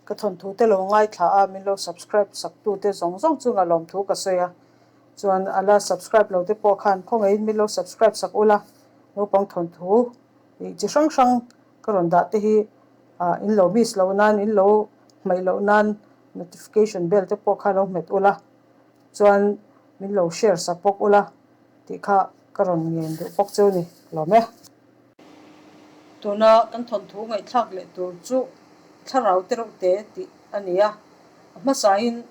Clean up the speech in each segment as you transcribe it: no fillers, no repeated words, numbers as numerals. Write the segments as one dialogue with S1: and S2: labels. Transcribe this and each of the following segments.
S1: Ka thawnthu te lo ngaithla a, min lo subscribe sak tu te zawng zawng chunga lawmthu ka sawi a. Chuan a la subscribe lo te pawh khan khawngaihin min lo subscribe sak ula, naupang thawnthu ih chi hrang hrang ka rawn dah te hi ah in lo miss loh nan, in lo hmaih loh nan notification bell te pawh kha lo hmet ula, chuan min lo share sak bawk ula tih kha ka rawn ngen duh bawk cheu ni lawm e. Tuna kan thawnthu ngaihthlak leh tur chu thlarau te reuh te tih a ni a, a hmasain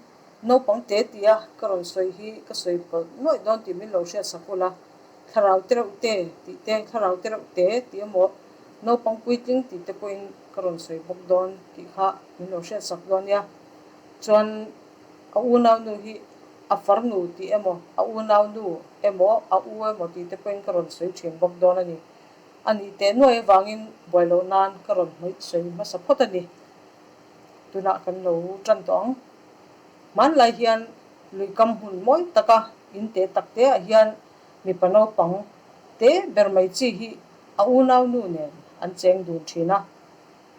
S1: naupang te tia ka rawn sawi hi ka sawi pawlh nuaih dawn tih min lo hriat sak ula, thlarau te reuh te tih te, thlarau te reuh te tih emaw naupang puitling tih te pawhin ka rawn sawi bawk dawn tih kha min lo hriat sak dawn nia. Chuan a unaunu hi a farnu tih emaw, a unaunu emaw, a u emaw tih te pawhin ka rawn sawi thin bawk dawn a ni. A nih teh nuai avangin buai loh nan ka rawn hmawih sawi hmasa phawt a ni. Tunah kan lo tan tawh ang. Hmanlai hian luikam hmun mawi taka in te tak te ah hian mipa naupang te ber mai chi hi a unaunu nen an cheng dun thin a.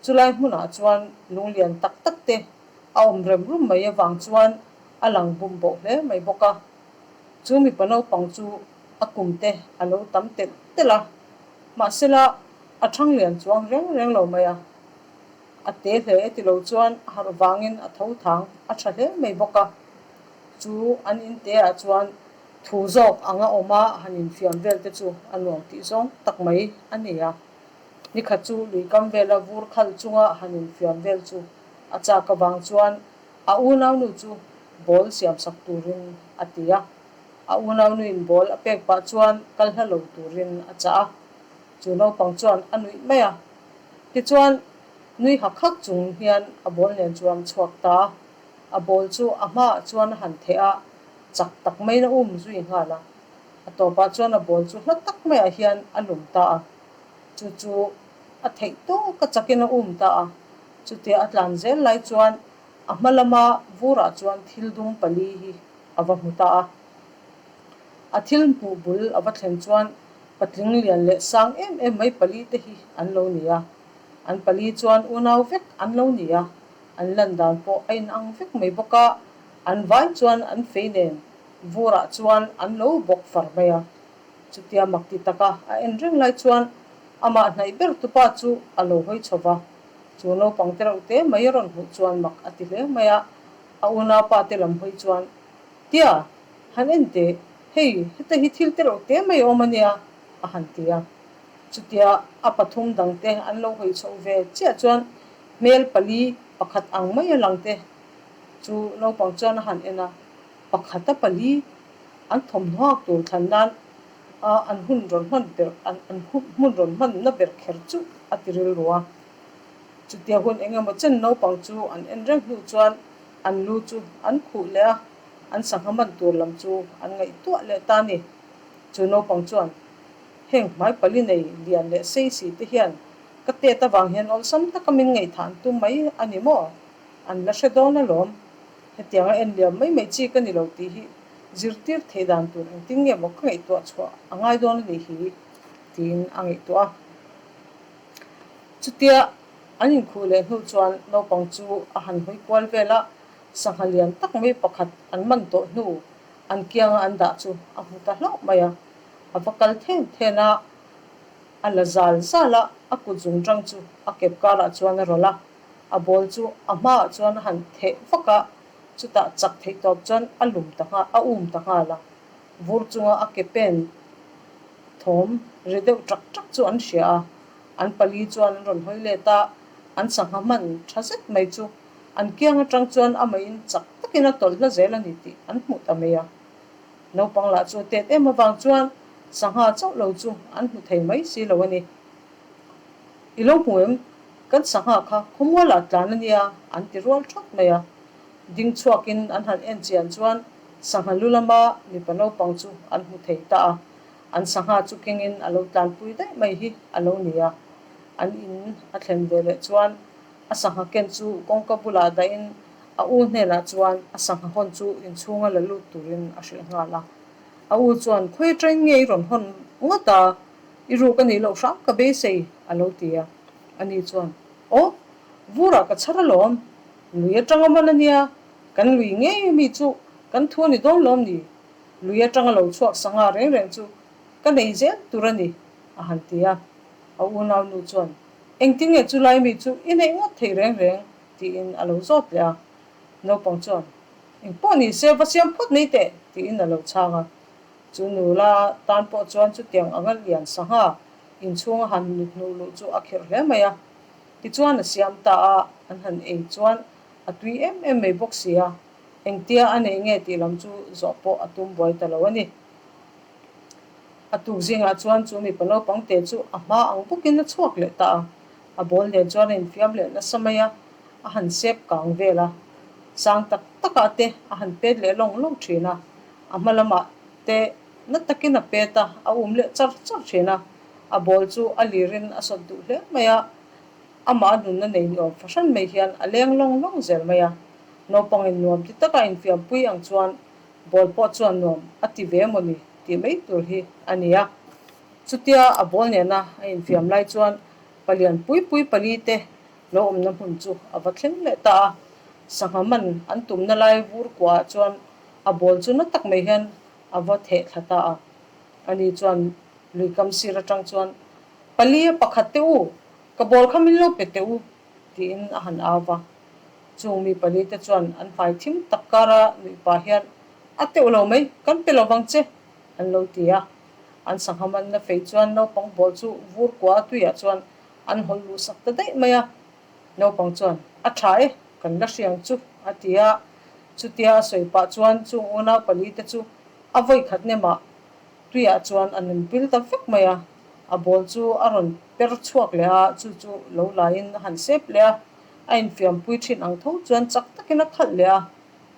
S1: Chulai hmunah chuan lunglian tak tak te a awm rem rum mai avang chuan a lang bum boh hle mai bawk a. Chu mipa naupang chu a kum te a lo tam telh telh a, mahsela a thang lian chuang reng reng lo mai a. A te hle e ti lo chuan a harh vangin a tho thang a tha hle mai bawk a. Chu an in te ah chuan thu zawk anga awm a han infiam vel te chu a nuam tih zawng tak mai a ni a. Nikhat chu lui kam vela vur khal chunga han infiam vel chu a chak avang chuan a unaunu chu ball siam sak turin a ti a. A unaunuin ball a pek pah chuan kal hla lo turin a chah a. Chu naupang chuan a nuih mai a. Tichuan, nui hak hak chung hian a ball nen chuan chhuak ta a. A ball chu a hmaah chuan a han theh a, chak tak maiin a um zui nghal a. A tawpah chuan a ball chu hla tak maiah hian a lum ta a. Chu chu a theih tawk a chakin a um ta a. Chutia a tlan zel lai chuan a hma lama vurah chuan thil dum pali hi a va hmu ta a. A thil hmuh bul a va thlen chuan patling lian leh sang em em mai pali te hi an lo ni a. An pali chuan unau vek an lo ni a, an lan dan pawh a inang vek mai bawk a, an vai chuan an fei nen vurah chuan an lo bawk far mai a. Chutia mak ti taka a en reng lai chuan amah hnaih ber tupa chu a lo hawi chho va, chu naupang te reuh te mai a rawn hmuh chuan mak a ti hle mai a, a unaupa te lam hawi chuan, Tia, han en teh, hei heta hi thil te reuh te mai a awm a nia, a han ti a. Chutia a pathum dang te an lo hawi chhoh ve chiah chuan hmel pali pakhat ang mai a lang te chu naupang chuan a han en a, pakhata pali an thawmhnaw hak tur thlan nan a an hun rawn hman ber an an hmun rawn hman na ber kher chu a ti rilru a. Chutia hun eng emaw chen naupang chu an en reng hnu chuan an lu chu an khuh leh a, an sangha man tur lam chu an ngaihtuah leh ta a ni. Chu naupang chuan heng hmai pali nei lian leh sei si te hian ka tet avang hian awlsam taka min ngaihthah an tum mai a ni maw? An la hre dawn alawm. Hetianga en liam mai mai chi ka ni lo tih hi zirtir theih dan tur engtin nge maw ka ngaihtuah chhuah a ngai dawn a nih hi tiin a ngaihtuah a. Chutia an inkhuh leh hnu chuan naupang chu a han hawi kual vel a, sangha lian tak mai pakhat an man tawh hnu an kianga an dah chu a hmu ta hlauh mai a. A va kal then then a, a la zal zal a, a kut zung tang chu a kep karah chuan a rawlh a. A ball chu a hmaah chuan a han theh vak a, chutah chak theih tawp chuan a lum ta nghal, a um ta nghal a. Vur chunga a ke pen thawm ri deuh ṭak ṭak chu an hria a, an pali chuan an rawn hawi let a, an sangha hman ṭha zet mai chu an kiang aṭang chuan amahin chak takin a tawlh hla zel a ni tih an hmuh ta mai a. Naupang lah chu tet em avang chuan sangha chauh lo chu an hmu thei mai si lo a ni. I lo hmu em? Kan sangha kha khawmualah tlan a nia an ti rual thawt mai a. Ding chhuakin an han en chian chuan sangha lu lama mipa naupang chu an hmu thei ta a. An sangha chu kengin a lo tlanpui daih mai hi a lo ni a. An in a thlen ve leh chuan a sangha ken chu kawngka bulah dahin a u hnenah chuan a sangha hawn chu inchhunga la lut turin a hrilh nghal a. A u chuan khawi atangin nge i rawn hawn ngawt a? I ruk a nih loh hram ka beisei, a lo ti a. Ani chuan, Aw, vurah ka chhar alawm. Lui atanga man a nia, kan lui ngei mi chu kan thu a ni dawn lawm ni? Lui atanga lo chhuak sangha reng reng chu ka nei zel tur a ni, a han ti a. A unaunu chuan, Engtin nge chulai mi chu i neih ngawt thei reng reng? tiin a lo zawt leh a. Naupang chuan, Engpawh ni se va siam phawt mai teh, tiin a lo chhang a. Chu nula tan pawh chuan chutiang anga lian sangha inchhunga han hnuh luh chu a khirh hle mai a. Tichuan a siam ta a, an han ei chuan a tui em em mai bawk si a, engtia a neih nge tih lam chu zawh pawh a tum buai ta lo a ni. A tuk zingah chuan chu mipa naupang te chu a hma ang bawkin a chhuak leh ta a, a ball nen chuan a infiam leh nasa mai a, a han sep kang vel a, sang tak takah te a han pet leh lawng lawng thin a, a hma lamah te na takin a pet a, a um leh char char thin a, a ball chu a lirin a sawt duh hle mai a, amah a nunna nei ni awm fahran mai hian a leng lawng lawng zel mai a, naupangin nuam ti taka infiampui ang chuan ball pawh chuan nuam a ti ve emaw ni tih mai tur hi a ni a. Chutia a ball nena a infiam lai chuan palian pui pui pali te lo awmna hmun chu a va thleng leh ta a, sangha man an tumna lai vur kuahah chuan a ball chu na tak mai hian a va theh thla ta a. Ani chuan lui kam sir atang chuan, Pali a pakhat teh u, ka ball kha min lo pe teh u, tiin a han au va. Chung mi pali te chuan an hmai thim tak kara nuih pah hian, A teuh lo mai, kan pe lo vang che, an lo ti a. An sangha manna fei chuan naupang ball chu vur kua tuiah chuan an hawlh luh sak ta daih mai a. Naupang chuan, A tha e, kan la hriang chu, a ti a. Chutia a sawi pah chuan chung unau pali te chu a vawi khat nemah tuiah chuan a nun pil ta vek mai a. A ball chu a rawn per chhuak leh a, chu chu lo laiin a han sep leh a. A infiampui thin ang tho chuan chak takin a khalh leh a,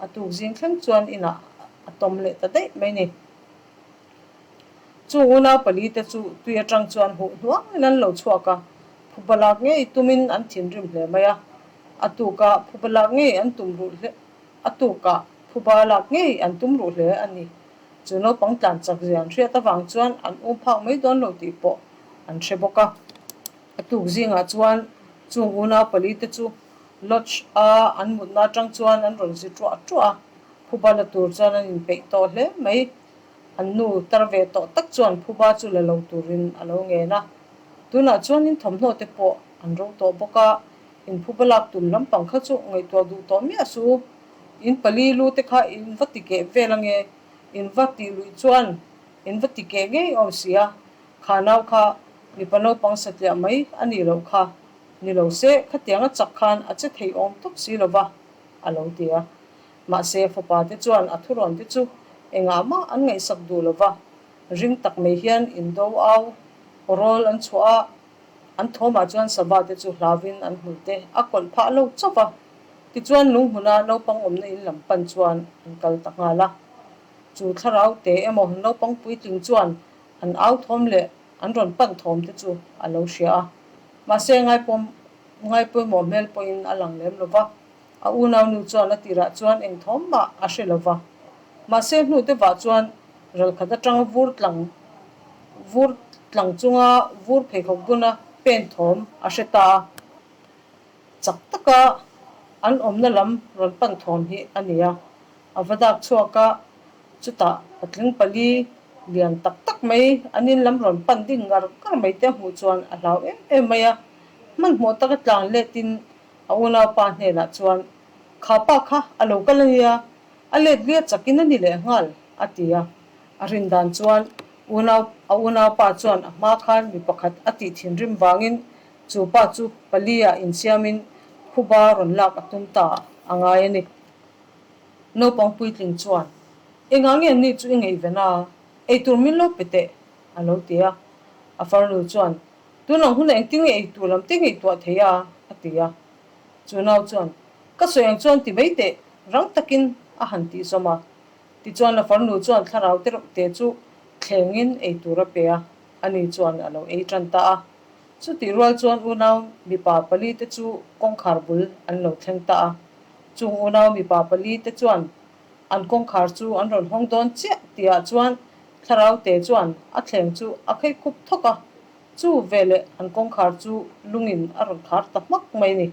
S1: a tuk zing thleng chuan inah a tawm leh ta daih mai ni. Chung unau palite chu tui atang chuan huh hnuangin an lo chhuak a, phuba lak ngei tumin an thinrim hle mai a. A tukah phuba lak ngei an tum ruh hle a tukah phuba lak ngei an tum ruh hle a ni. Chu naupang tlan chak zia an hriat avang chuan an um phak mai dawn lo tih pawh an hre bawk a. A tuk zingah chuan chung unau palite chu lodge a an mutna atang chuan an rawn zi tuah tuah a, phuba la tur chuan an inpeih tawh hle mai. An nu tar ve tawh tak chuan phuba chu la lo turin a lo ngen a. Tunah chuan in thawmhnaw te pawh an ro tawh bawk a, in phuba lak tum lampang kha chu ngaihtuah duh tawh miah suh u. In pali lu te kha in va ti keh vel ange, in va tih luih chuan in va ti keh ngei awm si a, kha nau kha mipa naupang satliah mai a nih loh kha. Ni lo se, khatiang a chak khan a che thei awm tawp si lo va, a lo ti a. Mahse, fapa te chuan a thurawn te chu engah mah an ngaihsak duh lo va, ring tak mai hian indo au rawl an chhuah a, an thawmah chuan sava te chu hlauvin an hmul te a kawlh phah lo chauh va. Tichuan, lunghmuna naupang awmna in lam pan chuan an kal ta nghal a. Chu thlarau te emaw naupang puitling chuan an au thawm leh an rawn pan thawm te chu a lo hria a. Mahse, ngaipawimawh hmel pawhin a lang lem lo va. A unaunu chuan a tirah chuan eng thawm mah a hre lo va. Mahse, hnu deuhah chuan ralkhat atanga vur tlang vur tlang chunga vur pheikhawk buna pen thawm a hre ta a. Chak taka an awmna lam rawn pan thawm hi a ni a. A va dak chhuak a, chutah patling pali lian tak tak mai an in lam rawn pan ding ngar ngar mai te a hmuh chuan a hlau em em mai a. Hmanhmawh taka tlan letin A unaupa hnenah chuan, Kha pa kha a lo kal a nia, a let lia chakin a ni leh nghal, a ti a. A rin dan chuan unau a unaupa chuan a hma khan mi pakhat a tih thinrim vangin chu pa chu pali-ah insiamin phuba rawn lak a tum ta a ngai a ni. Naupang puitling chuan, Engah nge ni chu i ngaihven a, eitur min lo pe teh, a lo ti a. A farnu chuan, Tunang hunah engtin nge eitur lam te ngaihtuah thei a? a ti a. Chu nau chuan, Ka sawi ang chuan ti mai teh, rang takin a han tih zawm a. Tichuan a farnu chuan thlarau te reuh te chu thlengin eitur a pe a, ani chuan a lo ei tan ta a. Chutih rual chuan unau mipa pali te chu kawngkhar bul an lo thleng ta a. Chung unau mipa pali te chuan an kawngkhar chu an rawn hawng dawn chiah tihah chuan Thlarau te chuan a thleng chu a khei khup thawk a, chu veleh an kawngkhar chu lungin a rawn khar ta hmak mai ni.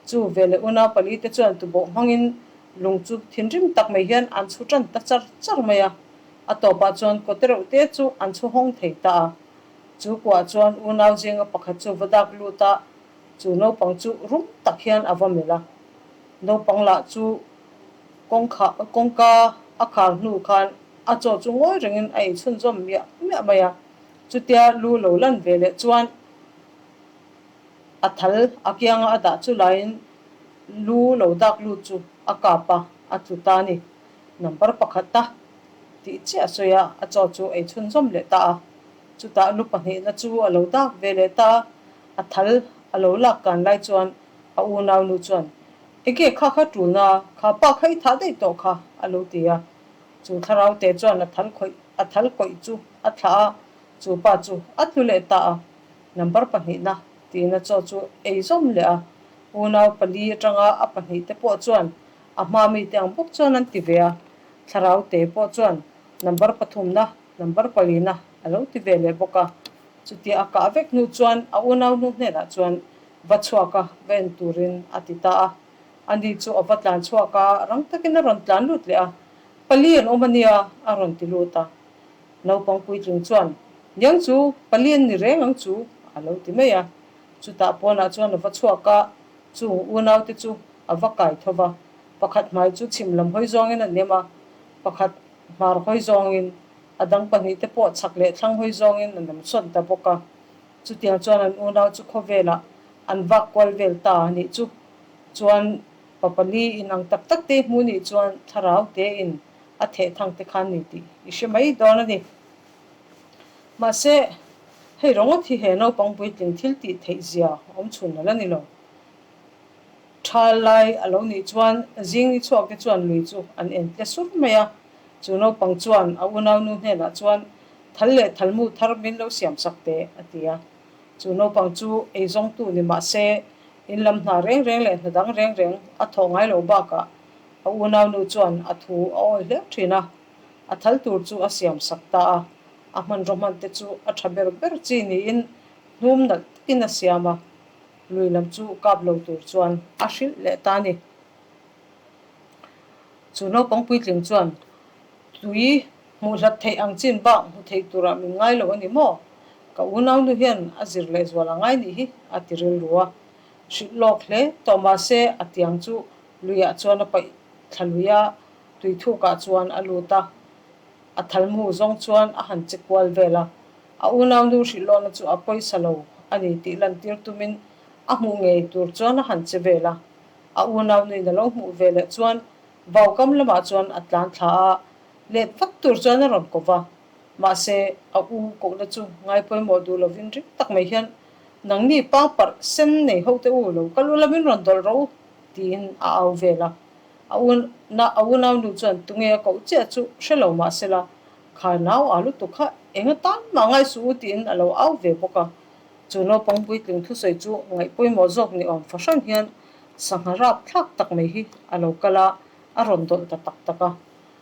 S1: Chu veleh unau palite chuan tubawh hmangin lung chu thinrim tak mai hian an chhu tan ta char char mai a. A tawpah chuan kawte reuh te chu an chhu hawng thei ta a. Chu kuah chuan unau zinga pakhat chu va dak lut a, chu naupang chu rum tak hian a va melh a. Naupang lah chu kawngkha kawngka a khar hnu khan a chaw chu ngawi rengin a inchhunzawm miah miah mai a. Chutia lu lo lan ve leh chuan a thal a kianga a dah chu laiin lu lo dak lut chu a kap a, a tlu ta a ni. Number pakhat a tih chiah a sawi a, a chaw chu ei chhunzawm leh ta a. Chutah lu pahnihna chu a lo dak ve leh ta a, a thal a lo lak kan lai chuan a unau nu chuan, Enge kha kha tulna, kha pa kha i thah daih tawh kha, a lo ti a. Chu thlarau te chuan a thal khawih a thal kawih chu a thlah a, chu pa chu a tlu leh ta a. Number pahnihna tiin a chaw chu ei zawm leh a. Unau pali atanga a pahnih te pawh chuan a hma mite ang bawk chuan an ti ve a. Thlarau te pawh chuan number pathumna, number palina a lo ti ve leh bawk a. Chutia a kah vek hnu chuan a unau nu hnenah chuan va chhuak a, va en turin a ti ta a. Ani chu a va tlan chhuak a, rang takin a rawn tlan lut leh a. Pali an awm a nia, a rawn ti lut a. Naupang puitling chuan, Niang chu, pali an ni reng ang chu, a lo ti mai a. Chutah pawnah chuan a va chhuak a, chung unaute chu a va kai tho va. Pakhat hmai chu chhim lam hawi zawngin a nem a, pakhat hmar hawi zawngin, a dang pahnihte pawh chhak leh thlang hawi zawngin a nam sawn ta bawk a. Chutiang chuan an unau chu khawvelah an vak kual vel ta a nih chu. Chuan pa pali in ang tak tak te hmu nih chuan thlarau te in a theh thang te khan ni tih i hre mai dawn a ni. Mahse, hei rawngawt hi he naupang puitling thil tih theih zia awm chhun a la ni lo. Tha lai a lo nih chuan zing ni chhuak te chuan lui chu an en tle sur mai a. Chu naupang chuan a unaunu hnenah chuan thal leh thalmu thar min lo siam sak teh a ti a. Chu naupang chu eizawngtu ni mah se in lam hna reng reng leh hna dang reng reng a thawh ngai lo bakah a unaunu chuan a thu a awi hle thin a, a thal tur chu a siam sak ta a. A hmanraw hman te chu a tha ber ber chi niin hnum nalh takin a siam a, lui lam chu kap lo tur chuan a hrilh leh ta a ni. Chu naupang puitling chuan tui hmuh hlat theih ang chin bak hmu thei turah min ngai lo a ni maw? Ka unaunu hian a zir leh zual a ngai nih hi a ti rilru a. Hrilh lawk hle tawh mahse a tiang chu luiah chuan a paih thla lui a, tui thukah chuan a lut a. A thalmu zawng chuan a han che kual vel a. A unaunu hrilh lawkna chu a pawisa lo a ni tih lantir tumin a hmuh ngei tur chuan a han che vel a. A unaunuin a lo hmuh ve leh chuan vaukam lamah chuan a tlan thla a, let vat tur chuan a rawn ko va. Mahse, a u kohna chu ngaipawimawh duh lovin ring tak mai hian, Nangni pangparh sen nei ho te u lo kal ula min rawn dawlh rawh u, tiin a au vel a. A una a unaunu chuan tunge a koh chiah chu hre lo mah sela, kha nau a lutuk kha eng atan mah ngai suh u tiin a lo au ve bawk a. Chu naupang puitling thusawi chu ngaih pawimawh zawk ni awm fahran hian sangha rap thlak tak mai hi a lo kal a, a rawn dawlh ta tak tak a.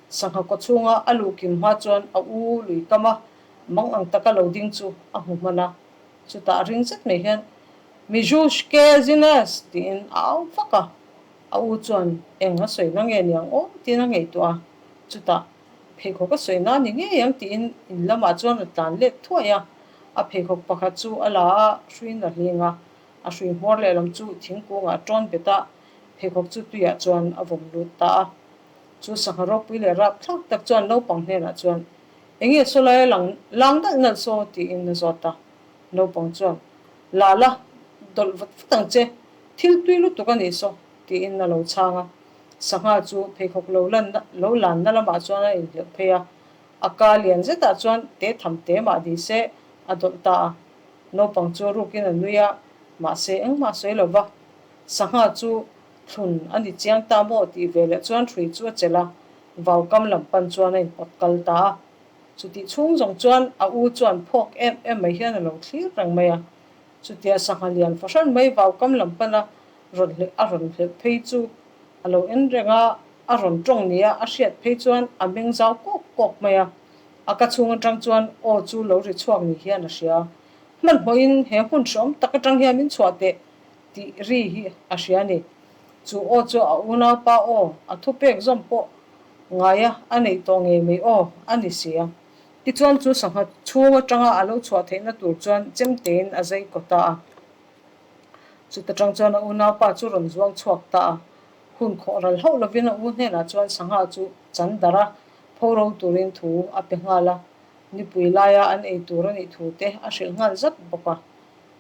S1: Sangha kaw chhunga a luh kim hma chuan a u lui kam a, mang ang taka lo ding chu a hmu hman a. Chutah ring zet mai hian, Mijushke Zines! tiin a au vak a. A u chuan eng a sawi na nge niang aw tiin a ngaihtuah a. Chutah pheikhawk a sawi na ni ngei ang tiin in lamah chuan a tlan let thuai a. A pheikhawk pakhat chu a la a, hruiin a hling a, a hrui hmawr lehlam chu thingkungah a tawn bet a, pheikhawk chu tuiah chuan a vawm lut ta a. Chu sangha ropui leh rapthlak tak chuan naupang hnenah chuan, Enge saw lai a lang lang nalh nalh saw? tiin a zawt a. Naupang chuan, La la, dawlh vat vat ang che, thil tui lutuk a nih saw, tiin a lo chhang a. Sangha chu pheikhawk lo lanna lo lanna lamah chuan a inhleuh phei a. A ka lian zetah chuan te tham te mah ni se a dawlh ta a. Naupang chu rukin a nui a, mahse engmah sawi lo va. Sangha chu thlun a ni chiang ta maw tih veleh chuan hrui chu a chelh a, vaukam lam pan chuan a inpawt kal ta a. Chutih chhung zawng chuan a u chuan phawk em em mai hian a lo thlir reng mai a. Chutia sangha lian fahran mai vaukam lam pana rawn hleuh a rawn hleuh phei chu a lo en reng a, a rawn tawng nia a hriat phei chuan a meng zau kawk kawk mai a. A ka chhung atang chuan aw chu lo ri chhuak ni hian a hria. Hmanhmawhin he hmun hreawm tak atang hian min chhuah teh. Tih ri hi a hria a ni. Chu aw chu a unaupa aw, a thupek zawm pawh ngaia a neih tawh ngei mai aw a ni si a. Tichuan chu sangha chhung atanga a lo chhuah theihna tur chuan chemtein a zai kaw ta a. Chuta tang chuan a unaupa chu rawn zuang chhuak ta a. Hun khawh ral hauh lovin a u hnenah chuan sangha chu chan darh a, pho ro turin thu a pe nghal a. Nipui laia an ei tur a nih thu te a hrilh nghal zat bawk a.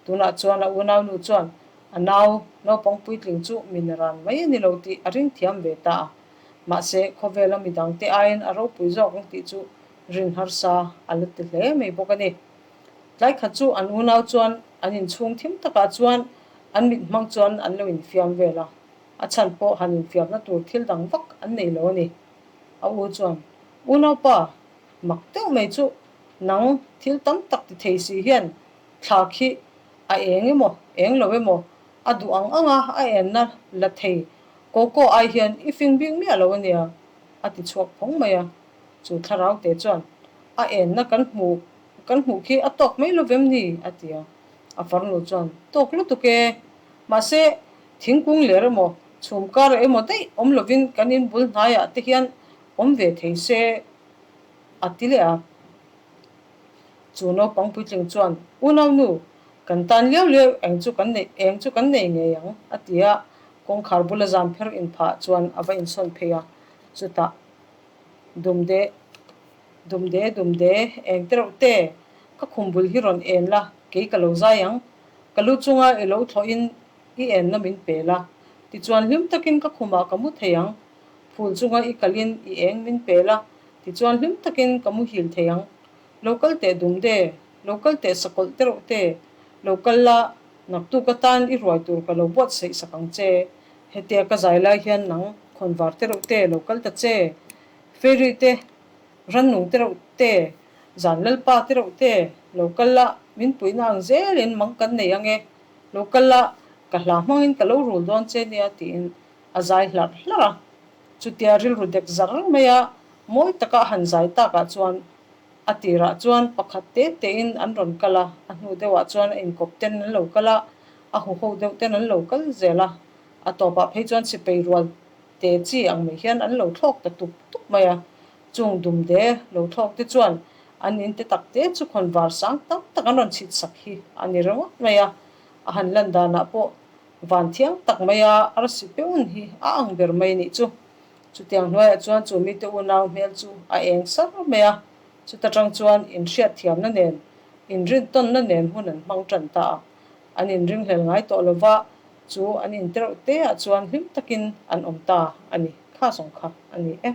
S1: Tunah chuan a unaunu chuan a nau naupang puitling chu min ran mai a ni lo tih a ring thiam ve ta a. Mahse, khawvela midangte aiin a ropui zawk ang tih chu rin harsa a la ti hle mai bawk a ni. Tlai khat chu an unau chuan an inchhung thim takah chuan an mit hmang chuan an lo infiam vel a, a chhan pawh han infiamna tur thil dang vak an nei lo a ni. A u chuan, Unaupa, mak deuh mai chu nang thil tam tak ti thei si hian Thla khi a eng emaw, eng lo emaw, a duh ang ang a, a enna la thei Coco ai hian i fing bik miah lo a nia, a ti chhuak phawng mai a. Chu thlarau te chuan, A enna kan hmuh kan hmuh khi a tawk mai lovem ni? a ti a. A farnu chuan, Tawk lutuk e. Mahse, thingkung ler emaw, chhum kar emaw daih awm lovin kan inbul hnaiah te hian awm ve thei se, a ti leh a. Chu naupang puitling chuan, Unaunu, kan tan liau liau eng chu kan neih eng chu kan nei ngei ang, a ti a, kawngkhar bula zan pher inphah chuan a va insawn phei a. Chutah, Dumde, Dumde, Dumde, eng te reuh te, ka khum bul hi rawn en la, kei ka lo zai ang. Ka lu chunga i lo thlawhin i enna min pe la, tichuan hlim takin ka khumah ka mu thei ang. Phul chunga i kalin i eng min pe la, tichuan hlim takin ka muhil thei ang. Lo kal teh Dumde, lo kal teh Sakawlh te reuh te, lo kal la, naktuk atan i ruai tur ka lo buatsaih sak ang che. Hetia ka zai lai hian nang khawnvar te reuh te lo kal ta che. Fairy te, rannung te reuh te, zan lalpa te reuh te, lo kal la, min puihna ang zelin mang kan nei ang e. Lo kal la, ka hla hmangin ka lo rul dawn che nia tiin a zai hlarh hlarh a. Chutia rilru dek zar mai a, mawi taka a han zai takah chuan a tirah chuan pakhat te tein an rawn kal a, a hnu deuhah chuan a inkawp ten an lo kal a, a huho deuh ten an lo kal zel a, a tawpah phei chuan sipei rual te chi ang mai hian an lo thlawk ta tup tup mai a. Chung dumde lo thlawk te chuan an in te tak te chu khawnvar sang tam tak an rawn chhit sak hi a ni ringawt mai a, a han lan danah pawh Van thiang tak maia arsi peun hi a ang ber mai nih chu. Chutiang hnuaiah chuan chu mite unau hmel chu a eng sar mai a, chuta tang chuan inhriatthiamna nen, inrintawnna nen hun an hmang tan ta a. An inringhlel ngai tawh lova, chu an intereuh te ah chuan hlim takin an awm ta a ni. Kha zawng kha a ni e.